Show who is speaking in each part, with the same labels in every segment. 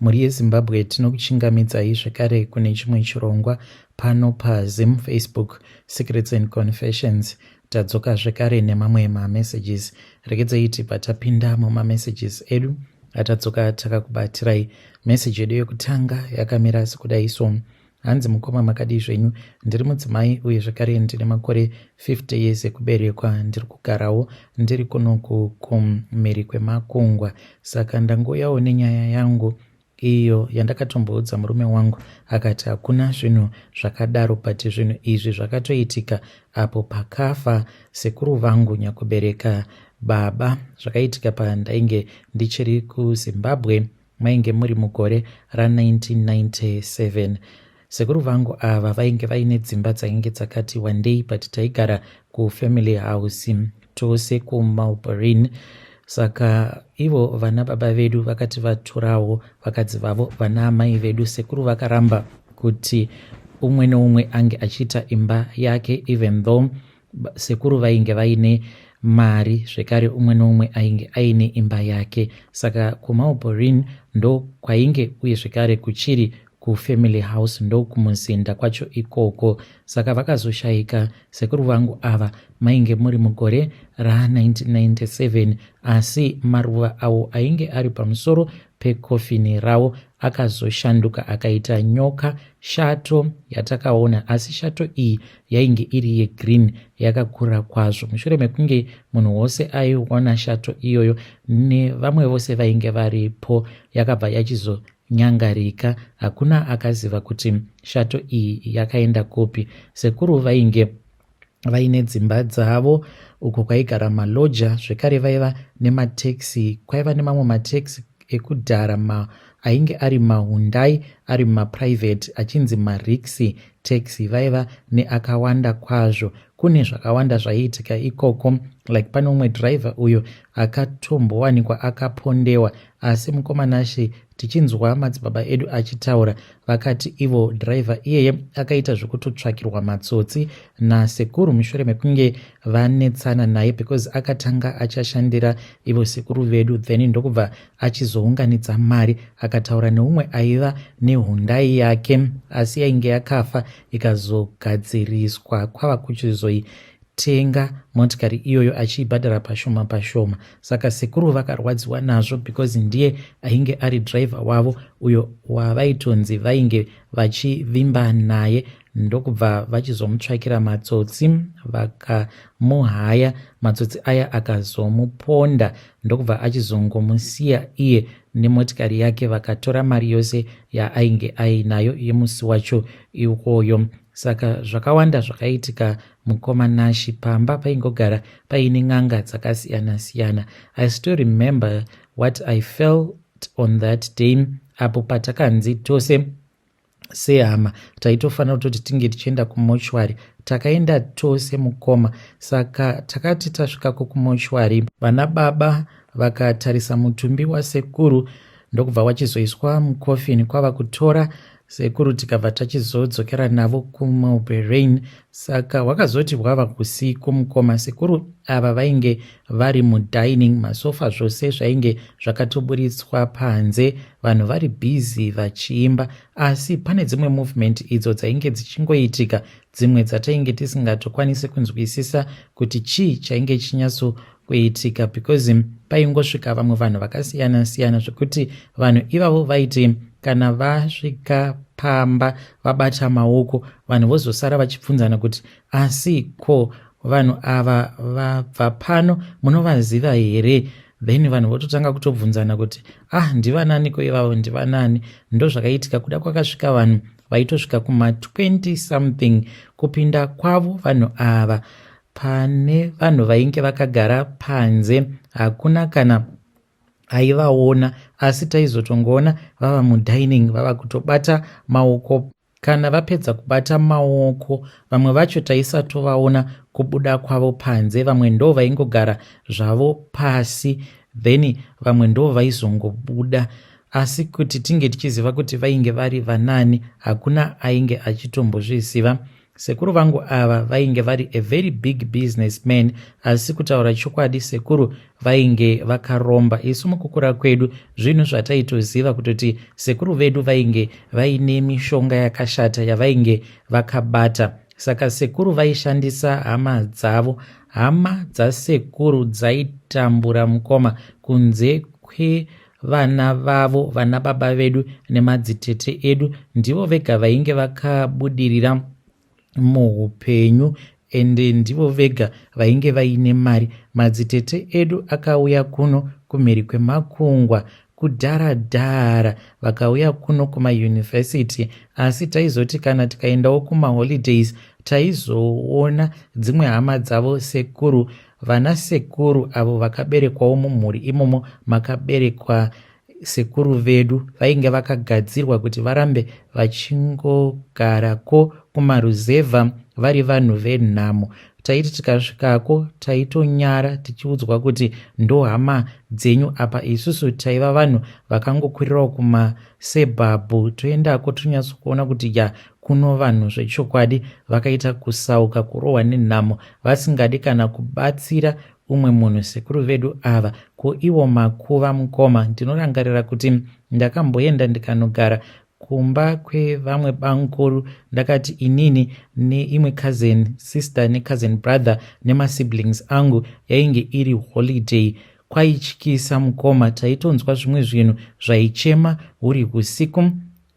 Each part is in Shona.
Speaker 1: Mhuri yeZimbabwe tinokuchingamidzai zvekare kune chimwe chirongwa pano paZim Facebook Secrets and Confessions. Tadzoka zvekare nemamwe mamessages. Regedzai tibva tapinda mumamessages edu atadzoka takakubatirai. Message yedu yekutanga yakamira sekudai so. Hanzi mukoma makadii zvenyu, ndiri mudzimai uye zvekare ndine makore 50 years ekuberekwa. Ndiri kugarawo ndiri kunoku kumhiri kwemakungwa, saka ndangouyawo nenyaya yangu iyo yandakatomboudza murume wangu akati hakuna zvinhu zvakadaro, but zvinhu izvi zvakatoitika apo pakafa sekuru vangu nyakubereka baba. Zvakaitika pandainge ndichiri kuZimbabwe, mainge muri mugore ra1997. Sekuru vangu ava vainge vaine dzimba dzainge dzakati wandei, but taigara kufamily house tose kuMalborin. Saka ivo vana baba vedu vakati vatorawo vakadzi vavo vana amai vedu, sekuru vakaramba kuti umwe neumwe ange achiita imba yake, even though sekuru vainge vaine mari zvekare, umwe neumwe ainge aine imba yake. Saka kuMalborin ndo kwainge uye zvekare kuchiri kufamily house, ndo kumuzinda kwacho ikoko. Saka vakazoshayika sekuru vangu ava mainge muri mugore ra1997, asi maruva awo ainge ari pamusoro pekofini ravo akazoshanduka akaita nyoka shato yatakaona, asi shato iyi yainge iri yegreen yakakura kwazvo. Mushure mekunge munhu wose aiona shato iyoyo nevamwe vose vainge varipo, yakabva yachizonyangarika. Hakuna akaziva kuti shato iyi yakaenda kupi. Sekuru vainge vaine dzimba dzavo uko kwaigara maloja, zvekare vaiva nematekisi. Kwaiva nemamwe matekisi ekudhara ma ainge ari maHundai ari maprivate achinzi marixi taxi, vaiva neakawanda kwazvo. Kune zvakawanda zvaiitika ikoko, like pane umwe driver uyo akatombowanikwa akapondewa, asi mukoma Nashe, tichinzwa madzibaba edu achitaura, vakati ivo driver iyeye akaita zvekutotsvakirwa matsotsi nasekuru mushure mekunge vanetsana naye, because akatanga achashandira ivo sekuru vedu, then ndokubva achizounganidza mari, akataura neumwe aiva nehundai yake asi yainge yakafa, ikazogadziriswa kwava kuchizoitenga motikari iyoyo achiibhadhara pashoma pashoma. Saka sekuru vakarwadziwa nazvo because ndiye ainge ari driver wavo uyo wavaitonzi vainge vachivimba naye, ndokubva vachizomutsvakira matsotsi vakamuhaya. Matsotsi aya akazomuponda, ndokubva achizongomusiya iye nemotikari yake, vakatora mari yose yaainge ainayo yemusi wacho iwoyo. Saka zvakawanda zvakaitika mukoma Nashi. Pamba paingogara paine n'anga dzakasiyana siyana. I still remember what I felt on that day apo patakanzi tose sehama taitofanira kutoti tinge tichienda kumochwari. Takaenda tose mukoma. Saka takati tasvikako kumochwari, vana baba vakatarisa mutumbi wasekuru, ndokubva wachizoiswa mukofini, kwava kutora sekuru tikabva tachizodzokera navo kuMalberain. Saka hwakazoti hwava usiku mukoma, sekuru ava vainge vari mudining, masofa zvose zvainge zvakatoburitswa panze, vanhu vari bhizi vachiimba, asi pane dzimwe movement idzo dzainge dzichingoitika, dzimwe dzatainge tisingatokwanisi kunzwisisa kuti chii chainge chinyatso kuitika, because paingosvika vamwe vanhu vakasiyana siyana, zvekuti vanhu ivavo vaiti kana vasvika pamba vabata maoko, vanhu vozosara vachibvunzana kuti, asi ko vanhu ava vabva pano munovaziva here? Then vanhu vototanga kutobvunzana kuti, ah, ndivananiko ivavo, ndivanani? Ndo zvakaitika. Kuda kwakasvika vanhu vaitosvika kuma20 something. Kupinda kwavo vanhu ava pane vanhu vainge vakagara panze, hakuna kana aivaona, asi taizotongoona vava mudining vava kutobata maoko. Kana vapedza kubata maoko, vamwe vacho taisatovaona kubuda kwavo panze. Vamwe ndo vaingogara zvavo pasi, then vamwe ndo vaizongobuda, asi kuti tinge tichiziva kuti vainge vari vanani, hakuna ainge achitombozviziva. Sekuru vangu ava vainge vari a very big business man, asi kutaura chokwadi sekuru vainge vakaromba. Isu mukukura kwedu zvinhu zvataitoziva kutoti sekuru vedu vainge vaine mishonga yakashata yavainge vakabata. Saka sekuru vaishandisa hama dzavo. Hama dzasekuru dzaitambura mukoma kunze kwe vana vavo vana baba vedu nemadzitete edu ndivo vega vainge vakabudirira muupenyu ende ndivo vega vainge vaine mari. Madzitete edu akauya kuno kumhiri kwemakungwa kudhara dhara vakauya kuno kumayunivhesiti, asi taizoti kana tikaendawo kumaholidays taizoona dzimwe hama dzavo sekuru vana sekuru avo vakaberekwawo mumhuri imomo makaberekwa sekuru vedu vainge vakagadzirwa kuti varambe vachingogarako kumaruzevha vari vanhu venhamo. Taiti tikasvikako taitonyara tichiudzwa kuti ndohama dzenyu, apa isusu taiva vanhu vakangokwirirawo kumasebhabhu. Toendako tonyatsokuona kuti ya kuno vanhu zvechokwadi vakaita kusauka kurohwa nenhamo vasingadi kana kubatsira umwe munhu. Sekuru vedu ava ko iwo makuva mukoma, ndinorangarira kuti ndakamboenda ndikanogara kumba kwevamwe bamukuru. Ndakati inini neimwe cousin sister necousin brother nemasiblings angu, yainge iri holiday. Kwaityisa mukoma, taitonzwa zvimwe zvinhu zvaichema huri usiku.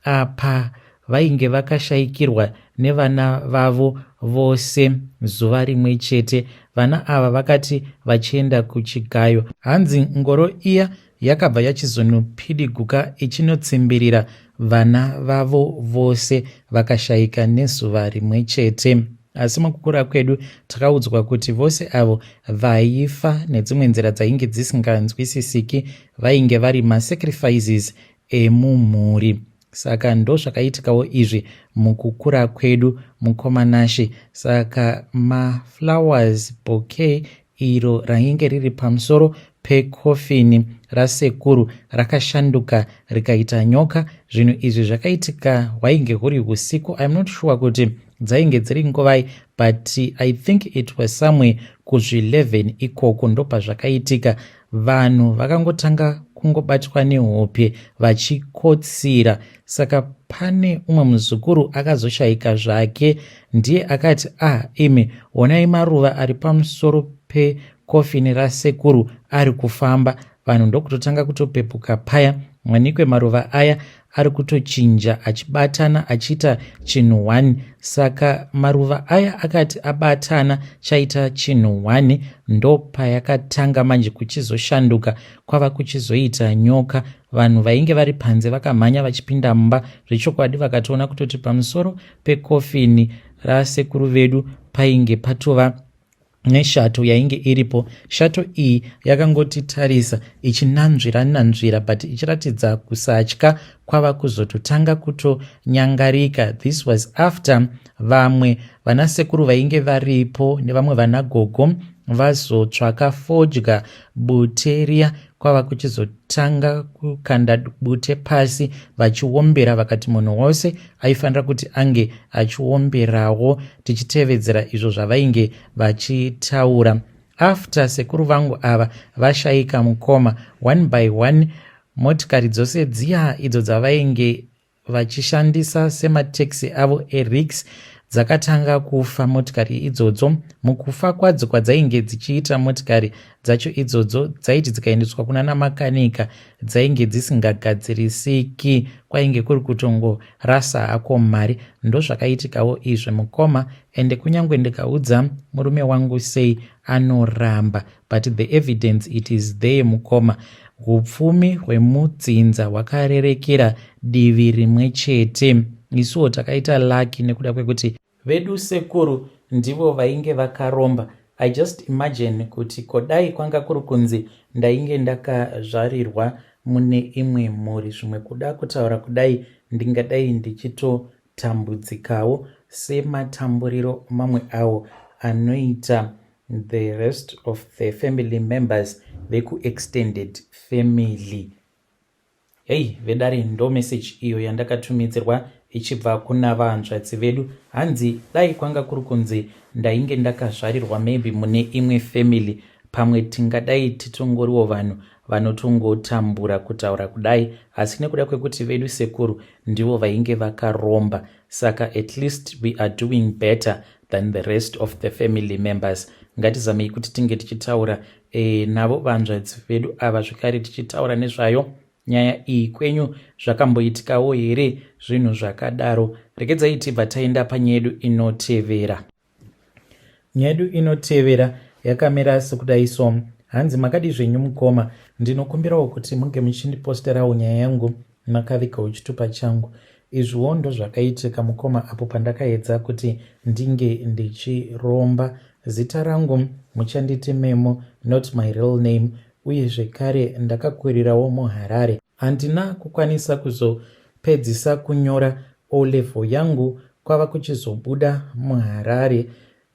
Speaker 1: Apa vainge vakashayikirwa nevana vavo vose zuva rimwe chete. Vana ava vakati vachienda kuchigayo, hanzi ngoro iya yakabva yachizonopidiguka ichinotsimbirira vana vavo vose, vakashayika nezuva rimwe chete. Asi mukukura kwedu takaudzwa kuti vose avo vaifa nedzimwe nzira dzainge dzisinganzwisisiki vainge vari masacrifices emumhuri. Saka ndozvakaitikawo izvi mukukura kwedu mukoma Nashe. Saka maflowers bouquet iro rainge riri pamusoro pekofini rasekuru rakashanduka rikaita nyoka. Zvinhu izvi zvakaitika hwainge huri usiku. I'm not sure kuti dzainge dziri nguvai, but I think it was somewhere kuzvi11 ikoko ndopazvakaitika. Vanhu vakangotanga kungobatwa nehope vachikotsira. Saka pane umwe muzukuru akazoshayika zvake, ndiye akati, "Ah imi, honai maruva ari pamusoro pekofini rasekuru ari kufamba." Vanhu ndokutotanga kutopepuka paya, mwanikwe maruva aya ari kutochinja achibatana achiita chinhu 1. Saka maruva aya akati abatana chaita chinhu 1, ndopayakatanga manje kuchizoshanduka kwava kuchizoita nyoka. Vanhu vainge vari panze vakamhanya vachipinda mumba zvechokwadi, vakatoona kutoti pamusoro pekofini rasekuru vedu painge patova neshato yainge iripo. Shato iyi yakangotitarisa ichinanzvira nanzvira but ichiratidza kusatya, kwava kuzototanga kutonyangarika. This was after vamwe vanasekuru vainge varipo nevamwe vanagogo vazotsvaka fodya bute riya, kwava kuchizotanga kukanda bute pasi vachiombera. Vakati munhu wose aifanira kuti ange achiomberawo tichitevedzera izvo zvavainge vachitaura. After sekuru vangu ava vashayika mukoma, one by one motikari dzose dziya idzo dzavainge vachishandisa sematekisi avo erix dzakatanga kufa. Motikari idzodzo mukufa kwadzo kwadzainge dzichiita, motikari dzacho idzodzo dzaiti dzikaendeswa kuna namakanika dzainge dzisingagadzirisiki, kwainge kuri kutongorasa hako mari. Ndozvakaitikawo izvi mukoma, ende kunyange ndikaudza murume wangu sei anoramba, but the evidence, it is there mukoma. Upfumi hwemudzinza hwakarerekera divi rimwe chete. Isuwo takaita lucky nekuda kwekuti vedu sekuru ndivo vainge vakaromba. I just imagine kuti kodai kwanga kuri kunzi ndainge ndakazvarirwa mune imwe mhuri, zvimwe kuda kutaura kudai ndingadai ndichitotambudzikawo sematamburiro mamwe awo anoita the rest of the family members vekuextended family. Hei vedare, ndo message iyo yandakatumidzirwa. ichibva kuna vahanzvadzi vedu. Hanzi dai kwanga kuri kunzi ndainge ndakazvarirwa maybe mune imwe family pamwe tingadai titongoriwo vanhu vanotongotambura kutaura kudai asi nekuda kwekuti vedu sekuru ndivo vainge vakaromba saka at least we are doing better than the rest of the family members. Ngatizamei kuti tinge tichitaura e, navo vanzvadzi vedu ava zvekare tichitaura nezvayo nyaya iyi. Kwenyu zvakamboitikawo here zvinhu zvakadaro? Regedzai tibva taenda panyaya yedu inotevera. Nyaya yedu inotevera yakamira sekudai so. Hanzi makadi zvenyu mukoma, ndinokumbirawo kuti munge muchindiposterawo nyaya yangu makavigawo chitupa changu. Izviwo ndozvakaitika mukoma apo pandakaedza kuti ndinge ndichiromba. Zita rangu muchanditi Memo, not my real name, uye zvekare ndakakurirawo muHarare. Handina kukwanisa kuzopedzisa kunyora O level yangu kwava kuchizobuda muHarare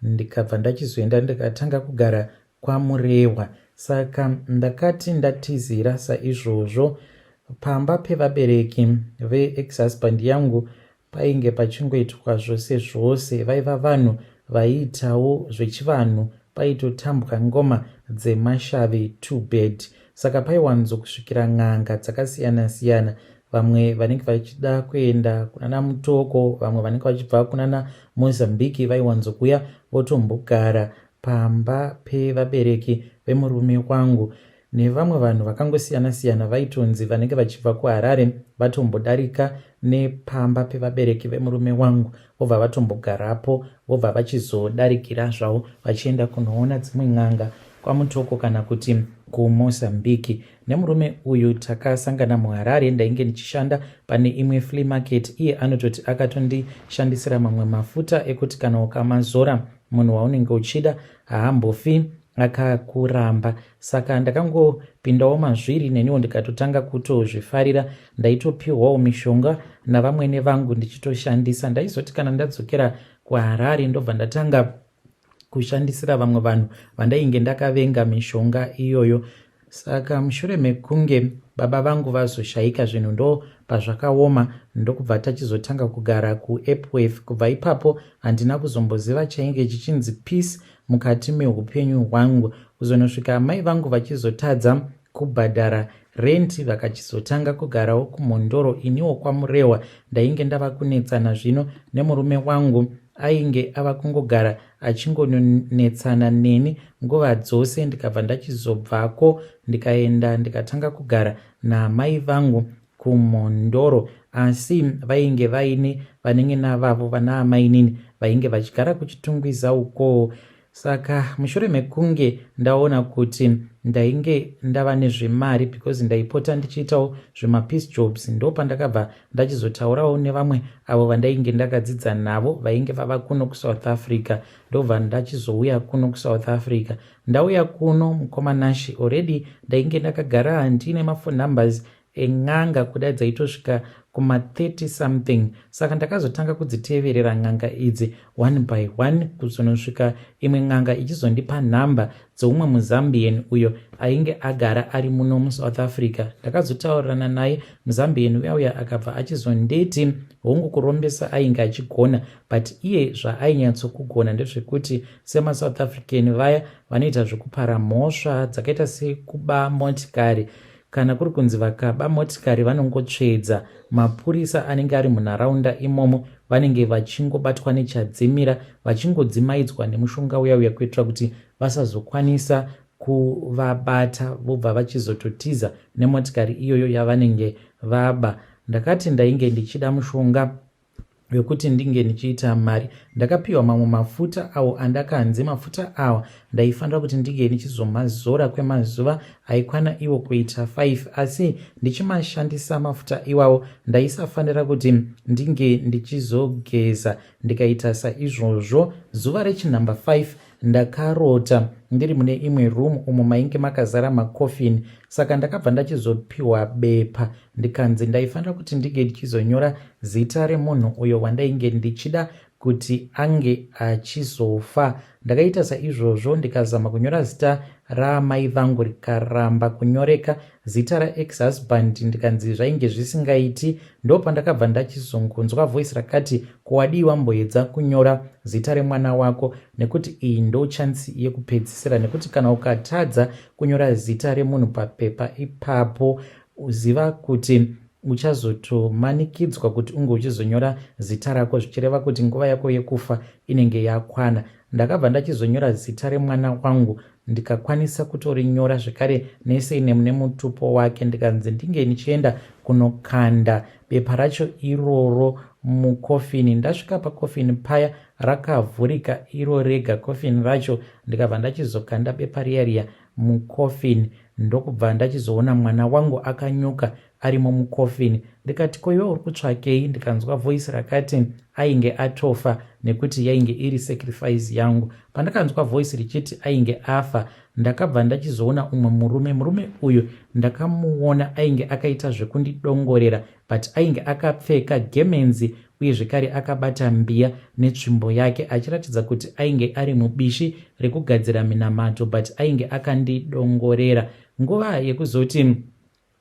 Speaker 1: ndikabva ndachizoenda ndikatanga kugara kwaMurehwa. Saka ndakati ndatizira saizvozvo pamba pevabereki veex-husband yangu painge pachingoitwa zvose zvose. Vaiva vanhu vaiitawo zvechivanhu, paitotambwa ngoma dzemashavi too bad. Saka paiwanzo kusvikira n'anga dzakasiyana siyana, vamwe vanenge vachida kuenda kunana Mutoko, vamwe vanenge vachibva kunana Mozambique vaiwanzo kuuya votombogara pamba pevabereki vemurume wangu nevamwe vanhu vakangosiyana siyana vaitonzi vanenge vachibva kuHarare vatombodarika nepamba pevabereki vemurume wangu vobva vatombogarapo vobva vachizodarikira zvavo vachienda kunoona dzimwe n'anga kwaMutoko kana kuti kuMozambique. Nemurume uyu takasangana muHarare, ndainge ndichishanda pane imwe flea market. Iye anototi akatondishandisira mamwe mafuta ekuti kana ukamazora munhu waunenge uchida haambofi akakuramba. Saka ndakangopindawo mazviri neniwo ndikatotanga kutozvifarira. Ndaitopiwawo mishonga navamwene vangu ndichitoshandisa. Ndaizoti kana ndadzokera kuHarare ndobva ndatanga kushandisira vamwe vanhu vandainge ndakavenga mishonga iyoyo. Saka mushure mekunge baba vangu vazoshaika zvinhu ndo pazvakaoma ndokubva tachizotanga kugara kuEpworth. Kubva ipapo handina kuzomboziva chainge chichinzi peace mukati mehupenyu hwangu kuzonosvika amai vangu vachizotadza kubhadhara rent vakachizotanga kugarawo kuMhondoro iniwo kwaMurehwa. Ndainge ndava kunetsana zvino nemurume wangu ainge ava kungogara achingonetsana neni nguva dzose ndikabva ndachizobvako ndikaenda ndikatanga kugara naamai vangu kuMhondoro asi vainge vaine vanin'ina vavo vana amainini vainge vachigara kuChitungwiza ukoo. Saka mushure mekunge ndaona kuti ndainge ndava nezvemari because ndaipota ndichiitawo zvemapeace jobs ndopandakabva ndachizotaurawo nevamwe avo vandainge ndakadzidza navo vainge vava kuno kuSouth Africa ndobva ndachizouya kuno kuSouth Africa. Ndauya kuno mukoma Nashy already ndainge ndakagara handine maphone numbers en'anga kuda dzaitosvika kuma 30 something saka ndakazotanga kudziteverera n'anga idzi one by one kuzonosvika imwe n'anga ichizondipa nhamba dzeumwe muZambian uyo ainge agara ari muno muSouth Africa. Ndakazotaurirana naye muZambian uya uya akabva achizonditi hongu kurombesa ainge achigona but iye zvaainyatso-kugona ndezvekuti semaSouth African vaya vanoita zvekupara mhosva dzakaita sekuba motikari Kana kuri kunzi vakaba motikari vanongotsvedza mapurisa anenge ari munharaunda imomo vanenge vachingobatwa nechadzimira vachingodzimaidzwa nemushonga uya uya kuitira kuti vasazokwanisa kuvabata vobva vachizototiza nemotikari iyoyo yavanenge vaba. Ndakati ndainge ndichida mushonga wekuti ndinge ndichiita mari. Ndakapiwa mamwe mafuta awo andakanzi mafuta awa ndaifanira kuti ndinge ndichizomazora kwemazuva aikwana iwo kuita 5 asi ndichimashandisa mafuta iwawo ndaisafanira kuti ndinge ndichizogeza. Ndikaita saizvozvo zuva rechinhamba 5 Ndakarota ndiri mune imwe room umo mainge makazara macoffin saka ndakabva ndachizopiwa bepa ndikanzi ndaifanira kuti ndinge ndichizonyora zita remunhu uyo wandainge ndichida kuti ange achizofa. Ndakaita saizvozvo ndikazama kunyora zita raamai vangu rikaramba kunyoreka, zita raex husband ndikanzi zvainge zvisingaiti. Ndopandakabva ndachizongonzwa voice rakati ko wadii wamboedza kunyora zita remwana wako nekuti iyi ndo chance yekupedzisira nekuti kana ukatadza kunyora zita remunhu papepa ipapo ziva kuti uchazotomanikidzwa kuti unge uchizonyora zita rako zvichireva kuti nguva yako yekufa inenge yakwana. Ndakabva ndachizonyora zita remwana wangu ndikakwanisa kutorinyora zvekare nesurname nemutupo wake ndikanzi ndinge ndichienda kunokanda bepa racho iroro mukofini. Ndasvika pakofini paya rakavhurika iro rega kofini racho ndikabva ndachizokanda bepa riya riya mucoffin ndokubva ndachizoona mwana wangu akanyuka arimo mucoffin ndikati ko iwe uri kutsvakei ndikanzwa voice rakati ainge atofa nekuti yainge iri sacrifice yangu pandakanzwa voice richiti ainge afa ndakabva ndachizoona umwe murume murume uyu ndakamuona ainge akaita zvekundidongorera but ainge akapfeka gemenzi uye zvekare akabata mbiya netsvimbo yake achiratidza kuti ainge ari mubishi rekugadzira minamato but ainge akandidongorera nguva yekuzoti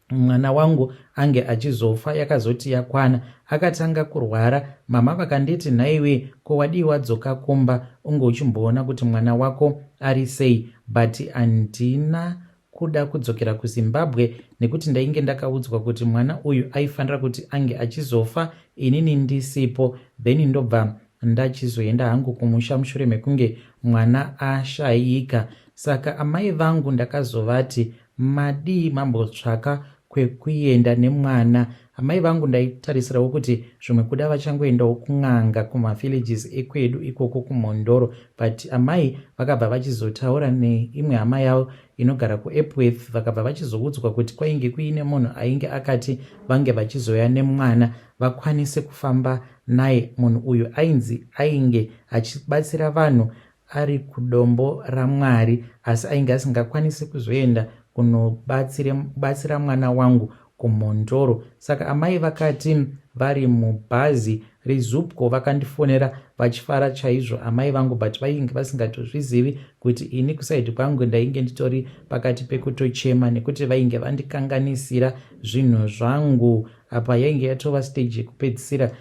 Speaker 1: mwana wangu ange achizofa yakazoti yakwana akatanga kurwara mama vakanditi nhaiwe ko wadii wadzoka kumba unge uchimboona kuti mwana wako ari sei but handina kuda kudzokera kuZimbabwe nekuti ndainge ndakaudzwa kuti mwana uyu aifanira kuti ange achizofa inini ndisipo then ndobva ndachizoenda hangu kumusha mushure mekunge mwana ashaika. Saka amai vangu ndakazovati madii mambotsvaka kwekuenda nemwana. Amai vangu ndaitarisirawo kuti zvimwe kuda vachangoendawo kun'anga kumavillages ekwedu ikoko kuMhondoro but amai vakabva vachizotaura neimwe hama yavo inogara kuEpworth vakabva vachizoudzwa kuti kwainge kuine munhu ainge akati vange vachizouya nemwana vakwanise kufamba naye. Munhu uyu ainzi ainge achibatsira vanhu ari kudombo raMwari asi ainge asingakwanisi kuzoenda kunobatsira mwana wangu kuMhondoro. Saka amai vakati vari mubhazi reZupco vakandifonera vachifara chaizvo amai vangu but vainge vasingatozvizivi kuti ini kusaidi kwangu ndainge nditori pakati pekutochema nekuti vainge vandikanganisira zvinhu zvangu. Apa yainge yatova stage yekupedzisira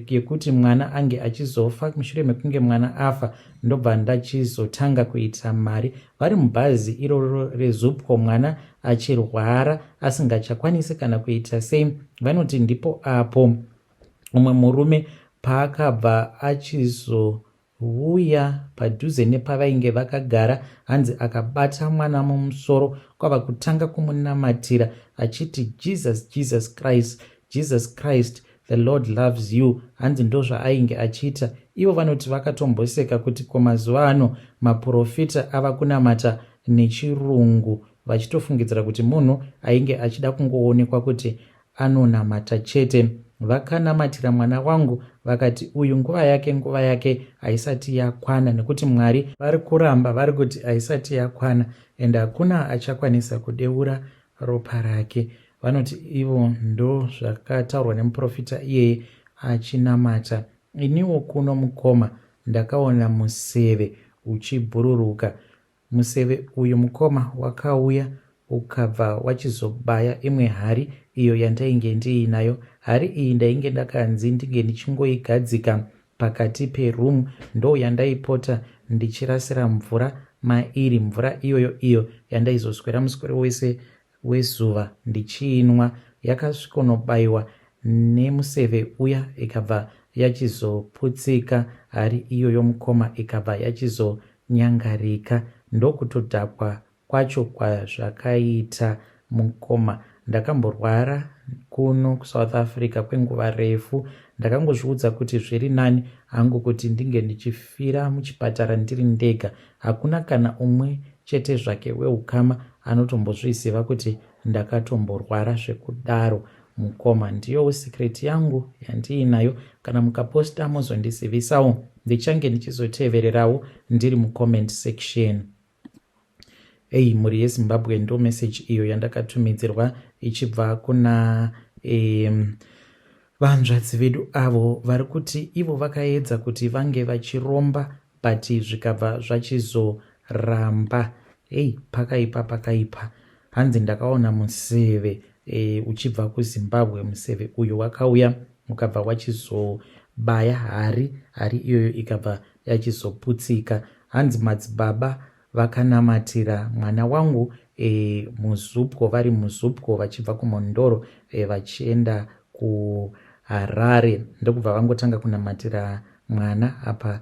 Speaker 1: yekuti mwana ange achizofa mushure mekunge mwana afa ndobva ndachizotanga kuita mari vari mubhazi iroro rezupco mwana achirwara asingachakwanisi kana kuita sei vanoti ndipo apo umwe murume paakabva achizo Vuya padhuze nepavainge vakagara hanzi akabata mwana mumusoro kwava kutanga kumunamatira achiti Jesus Jesus Christ Jesus Christ the Lord loves you hanzi ndozvaainge achiita ivo vanoti vakatomboseka kuti ko mazuva ano maporofita ava kunamata nechirungu vachitofungidzira kuti munhu ainge achida kungoonekwa kuti anonamata chete. Vakanamatira mwana wangu vakati uyu nguva yake nguva yake haisati yakwana nekuti Mwari vari kuramba vari kuti haisati yakwana and hakuna achakwanisa kudeura ropa rake. Vanoti ivo ndozvakataurwa nemuprofita iyeye achinamata. Iniwo kuno mukoma ndakaona museve uchibhururuka Museve uyu mukoma wakauya ukabva wachizobaya imwe hari iyo yandainge ndiinayo. Hari iyi ndainge ndakanzi ndinge ndichingoigadzika pakati peroom ndoyandaipota ndichirasira mvura mairi mvura iyoyo iyo yandaizoswera muswero wese wezuva ndichiinwa yakasvikonobaiwa nemuseve uya ikabva yachizoputsika hari iyoyo mukoma ikabva yachizonyangarika ndokutodhakwa kwacho kwazvakaita mukoma ndakamborwara kuno kuSouth Africa kwenguva refu ndakangozviudza kuti zviri nani hangu kuti ndinge ndichifira muchipatara ndiri ndega Hakuna kana umwe chete zvake weukama anotombozviziva kuti ndakatomborwara zvekudaro. Mukoma, ndiyowo secret yangu yandiinayo. Kana mukaposta mozondizivisawo. Ndichange ndichizotevererawo ndiri mucomment section. Ei mhuri yeZimbabwe ndo message iyo yandakatumidzirwa ichibva kuna um, Vanzvadzi vedu avo vari kuti ivo vakaedza kuti vange vachiromba but zvikabva zvachizoramba. Hei, pakaipa, pakaipa. Hanzi ndakaona museve uchibva kuZimbabwe. Museve uyu wakauya ukabva wachizobaya hari, hari iyoyo ikabva yachizoputsika. Hanzi madzibaba vakanamatira mwana wangu muZupco, vari muZupco vachibva kuMhondoro vachienda kuHarare, ndokubva vangotanga kunamatira mwana apa.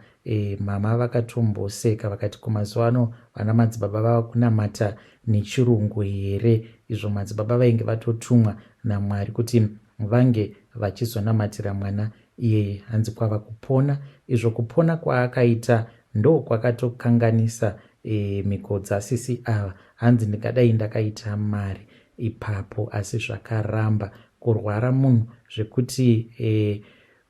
Speaker 1: Mama vakatomboseka vakati, "Kumazuva ano vana madzibaba vava kunamata nechirungu here?" Izvo madzibaba vainge vatotumwa naMwari kuti vange vachizonamatira mwana iyeye. Hanzi kwava kupona. Izvo kupona kwaakaita ndo kwakatokanganisa mhiko dzasisi ava. Hanzi ndingadai ndakaita mari ipapo, asi zvakaramba. Kurwara munhu zvekuti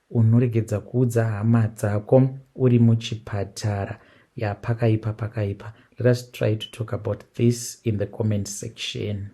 Speaker 1: unoregedza kuudza hama dzako uri muchipatara, ya, pakaipa, pakaipa. Let us try to talk about this in the comment section.